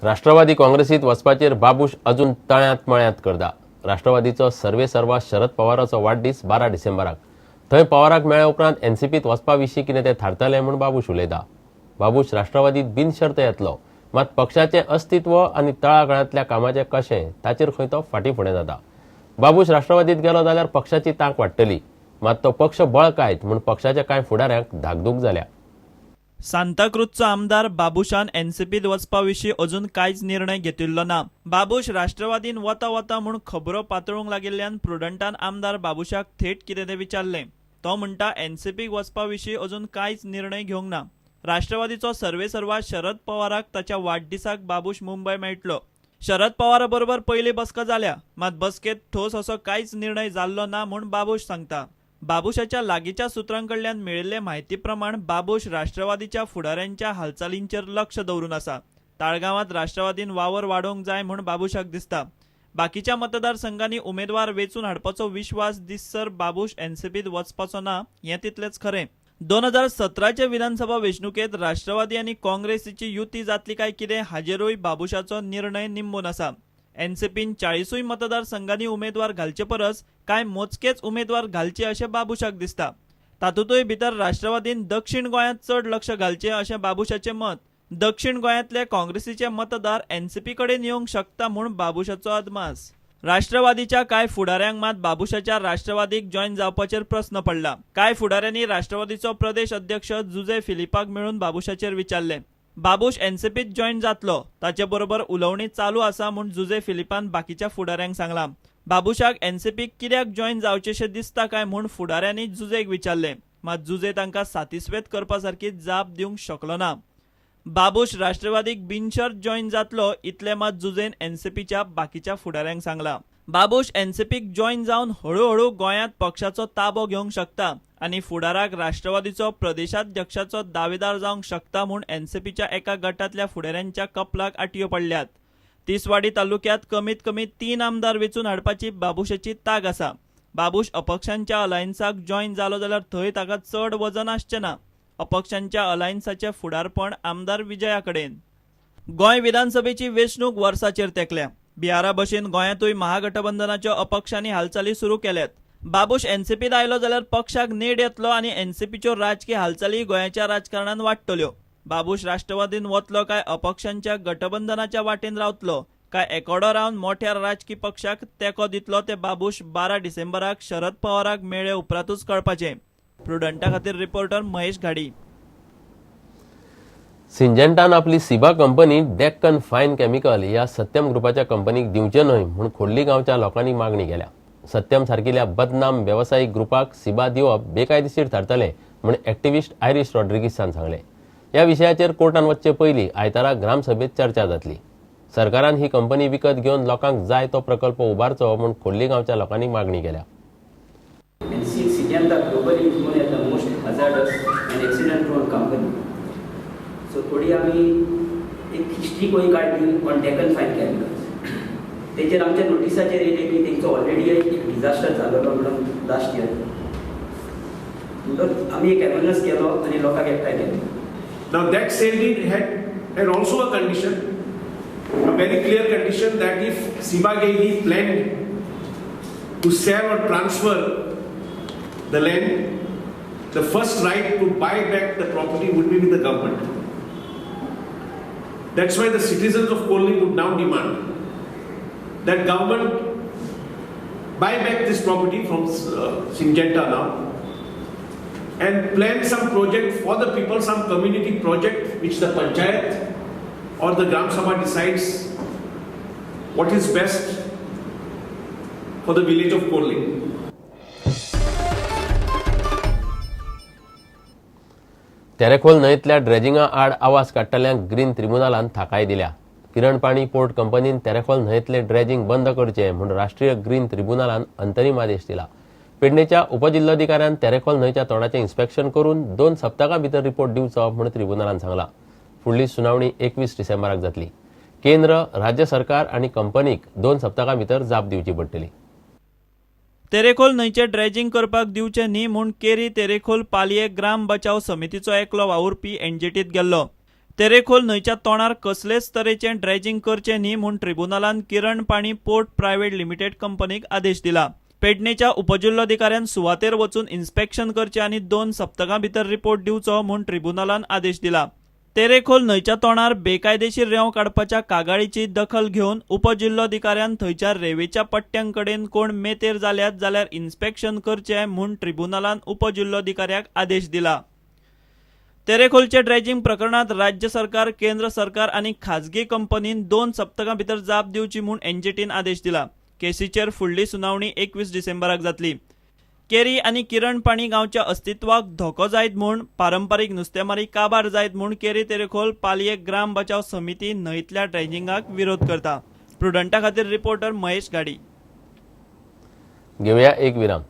राष्ट्रवादी काँग्रेसीत वचपाचेर बाबूश अजून तळ्यांत मळ्यांत करता. राष्ट्रवादीचो सर्वेसर्वा शरद पवाराचो वाडदीस 12 डिसेंबराक. थंय पवाराक मेळ्ळ्या उपरांत एनसीपीत वचपा विशीं कितें तें थारतलें म्हूण बाबूश उलयता. बाबूश राष्ट्रवादीत बिनशर्त येतलो, मात पक्षाचें अस्तित्व आनी तळागाळांतल्या कामाचें कशें ताचेर खंय तो फाटीं फुडें जाता. बाबूश राष्ट्रवादीत गेलो जाल्यार पक्षाची तांक वाडटली, मात तो पक्ष बळकायत म्हूण पक्षाच्या कांय फुडाऱ्यांक धाकधूक जाल्या. सांताक्रूजचो आमदार बाबूशान एनसीपीत वचपा विशीं अजून कांयच निर्णय घेतिल्लो ना. बाबूश राष्ट्रवादीन वता वता म्हूण खबरो पातळूंक लागिल्ल्यान प्रुडंटान आमदार बाबूशाक थेट कितें तें विचारलें. तो म्हणटा, एनसीपीक वचपा विशीं अजून कांयच निर्णय घेवंक ना. राष्ट्रवादीचो सर्वेसर्वा शरद पवाराक ताच्या वाडदिसाक बाबूश मुंबय मेळटलो. शरद पवारा बरोबर पयली बसका जाल्या, मात बसकेंत ठोस असो कांयच निर्णय जाल्लो ना म्हूण बाबूश सांगता. बाबूशाच्या लागींच्या सुत्रां कडल्यान मेळिल्ले म्हायती प्रमाण बाबूश राष्ट्रवादीच्या फुडाऱ्यांच्या हालचालींचेर लक्ष दवरून आसा. ताळगांवांत राष्ट्रवादीन वावर वाडोवंक जाय म्हूण बाबूशाक दिसता. बाकीच्या मतदारसंघांनी उमेदवार वेंचून हाडपाचो विश्वास दिससर बाबूश एनसीपीत वचपाचो ना हें तितलेंच खरें. 2017चे विधानसभा वेंचणुकेंत राष्ट्रवादी आनी काँग्रेसीची युती जातली काय कितें हाजेरूय बाबूशाचो निर्णय निंबून आसा. एनसीपीन 40 मतदारसंघांनी उमेदवार घालचे परस कांय मोजकेच उमेदवार घालचे अशें बाबूशाक दिसता. तातूंतय भितर राष्ट्रवादीन दक्षिण गोंयांत चड लक्ष घालचें अशें बाबूशाचें मत. दक्षिण गोंयांतले काँग्रेसीचे मतदार एनसीपी कडेन येवंक शकता म्हूण बाबूशाचो अदमास. राष्ट्रवादीच्या कांय फुडाऱ्यांक मात बाबूशाच्या राष्ट्रवादीक जॉयन जावपाचेर प्रस्न पडला. कांय फुडाऱ्यांनी राष्ट्रवादीचो प्रदेश अध्यक्ष जुजे फिलिपाक मेळून बाबूशाचेर विचारलें. बाबूश एनसीपीत जॉयन जातलो, ताचे बरोबर उलोवणी चालू आसा म्हूण जुजे फिलिपान बाकीच्या फुडाऱ्यांक सांगलां. बाबूशाक एनसीपीक कित्याक जॉयन जावचेंशें दिसता काय म्हूण फुडाऱ्यांनी जुजेक विचारलें, मात जुजे तांकां सातिस्वेत करपा सारकी जाप दिवंक शकलो ना. बाबूश राष्ट्रवादीक बिनशर्त जॉयन जातलो इतलें मात जुजेन एनसीपीच्या बाकीच्या फुडाऱ्यांक सांगलां. बाबूश एनसीपीक जॉयन जावन हळुहळू गोंयांत पक्षाचो ताबो घेवंक शकता आनी फुडाराक राष्ट्रवादीचो प्रदेशाध्यक्षाचो दावेदार जावंक शकता म्हूण एनसीपीच्या एका गटांतल्या फुडाऱ्यांच्या कपलाक आटयो पडल्यात. तिसवाडी तालुक्यांत कमीत कमी 3 आमदार वेंचून हाडपाची बाबूशाची ताक आसा. बाबूश अपक्षांच्या अलायन्साक जॉयन जालो जाल्यार थंय ताका चड वजन आसचें ना. अपक्षांच्या अलायन्साचें फुडारपण आमदार विजया कडेन. गोंय विधानसभेची वेंचणूक वर्साचेर तेंकल्या. बिहारा भशेन गोंयांतूय महागठबंधनाच्यो अपक्षांनी हालचाली सुरू केल्यात. बाबूश एनसीपीत आयलो जाल्यार पक्षाक नेट येतलो आनी एनसीपीच्यो राजकी हालचाली गोंयाच्या राजकारणांत वाडटल्यो. बाबूश राष्ट्रवादीन वतलो काय अपक्षांच्या गठबंधनाच्या वाटेन रावतलो काय एकोडो रावन मोठ्या राजकी पक्षाक तेंको दितलो ते बाबूश 12 डिसेंबराक शरद पवाराक मेळ्ळे उपरांतूच कळपाचें. प्रुडंटा खातीर रिपोर्टर महेश घाडी. सिंजेंटान आपली Ciba company Deccan fine chemical ह्या सत्यम ग्रुपाच्या कंपनीक दिवचें न्हय म्हूण खोर्ली गांवच्या लोकांनी मागणी केल्या. सत्यम सारकिल्या बदनाम वेवसायीक ग्रुपाक सिबा दिवप बेकायदेशीर थारतलें म्हूण एक्टिविस्ट आयरीश रॉड्रिगीसान सांगलें. ह्या विशयाचेर कोर्टान वचचे पयलीं आयतारा ग्रामसभेत चर्चा जातली. सरकारान ही कंपनी विकत घेवन लोकांक जाय तो प्रकल्प उबारचो म्हूण खोर्ली गांवच्या लोकांनी मागणी केल्या. And since Syngenta globally is known as the most hazardous and accident-prone company, so थोडी आमी एक हिस्ट्री खंय काडली ऑन डेकन फायन केमिकल्स. तेजेर आमच्या नोटिसाचेर येयलें की तेंचो ऑलरेडी एक डिजास्टर जालेलो म्हणून लास्ट इयर. म्हणटच आमी एक अवेरनस केलो आनी लोकांक एकठांय केलो. Now that sale deed had also a condition, a very clear condition that if Ciba-Geigy planned to sell or transfer the land, the first right to buy back the property would be with the government. That's why the citizens of Khorlim would now demand that government buy back this property from Syngenta now and plan some project for the people, some community project which the panchayat or the Gram Sabha decides what is best for the village of Khorlim. Terekhol न्हंयेंतल्या ड्रेजिंगा आड आवाज काडटल्यांक green त्रिबुनालान थाकाय दिल्या. किरण पाणी port कंपनीन Terekhol न्हंयेंतलें dredging बंद करचें म्हूण राष्ट्रीय ग्रीन त्रिबुनालान अंतरीम आदेश दिला. पेडणेच्या उपजिल्लोधिकाऱ्यान तेरेखोल न्हंयच्या तोंडाचें इन्स्पेक्शन करून 2 सप्तकां भितर रिपोर्ट दिवचो म्हूण त्रिबुनालान सांगलां. फुडली सुनावणी 21 डिसेंबराक जातली. केंद्र, राज्य सरकार आनी कंपनीक 2 सप्तकां भितर जाप दिवची पडटली. तेरेखोल न्हंयचें ड्रेजिंग करपाक दिवचें न्ही म्हूण केरी तेरेखोल पालये ग्राम बचाव समितीचो एकलो वावुरपी एनजीटीत गेल्लो. तेरेखोल न्हंयच्या तोंडार कसलेच तरेचें ड्रेजिंग करचें न्ही म्हूण ट्रिब्युनलान किरण पाणी पोर्ट प्रायव्हेट लिमिटेड कंपनीक आदेश दिला. पेडणेच्या उपजिल्लोधिकाऱ्यान सुवातेर वचून इन्स्पेक्शन करचें आनी 2 सप्तकां भितर रिपोर्ट दिवचो म्हूण ट्रिब्युनलान आदेश दिला. तेरेखोल न्हंयच्या तोंडार बेकायदेशीर रेंव काडपाच्या कागाळीची दखल घेवन उपजिल्लोधिकाऱ्यान थंयच्या रेंवेच्या पट्ट्यांकडेन कोण मेतेर जाल्यात जाल्यार इन्स्पेक्शन करचें म्हूण ट्रिब्युनलान उपजिल्लोधिकाऱ्याक आदेश दिला. तेरेखोलचे ड्रेजिंग प्रकरणांत राज्य सरकार, केंद्र सरकार आनी खाजगी कंपनीन 2 सप्तकां भितर जाप दिवची म्हूण एनजीटीन आदेश दिला. केसीचेर फुडली सुनावणी 21 डिसेंबराक जातली. केरी आनी किरण पाणी गांवच्या अस्तित्वाक धोको जायत म्हूण, पारंपारीक नुस्तेमारी काबार जायत म्हूण केरी तेरेखोल पालये ग्राम बचाव समिती न्हंयतल्या ड्रेजिंगाक विरोध करता. प्रुडंटा खातीर रिपोर्टर महेश गाडी. घेवया एक विराम.